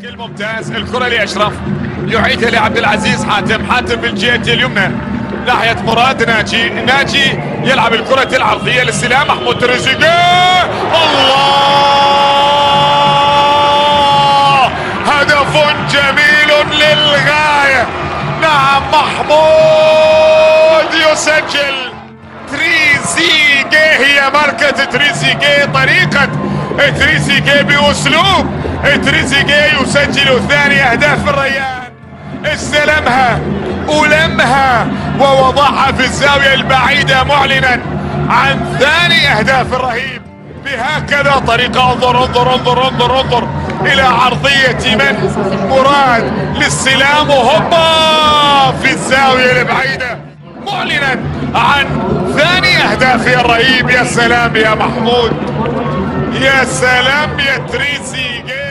بشكل ممتاز. الكرة لأشرف، يعيدها لعبد العزيز حاتم، حاتم بالجهة اليمنى ناحية مراد ناجي، ناجي يلعب الكرة العرضية للسلام محمود تريزيجيه. الله، هدف جميل للغاية. نعم محمود يسجل. تريزيجيه هي ماركة تريزيجيه، طريقة تريزيجيه بأسلوب تريزيجيه يسجل ثاني أهداف الريان. استلمها ولمها ووضعها في الزاوية البعيدة معلنا عن ثاني أهداف الرهيب بهكذا طريقة. انظر انظر انظر انظر انظر إلى عرضية من مراد للسلام، وهوبا في الزاوية البعيدة معلنا عن ثاني أهدافه الرهيب. يا سلام يا محمود، يا سلام يا تريزيجيه.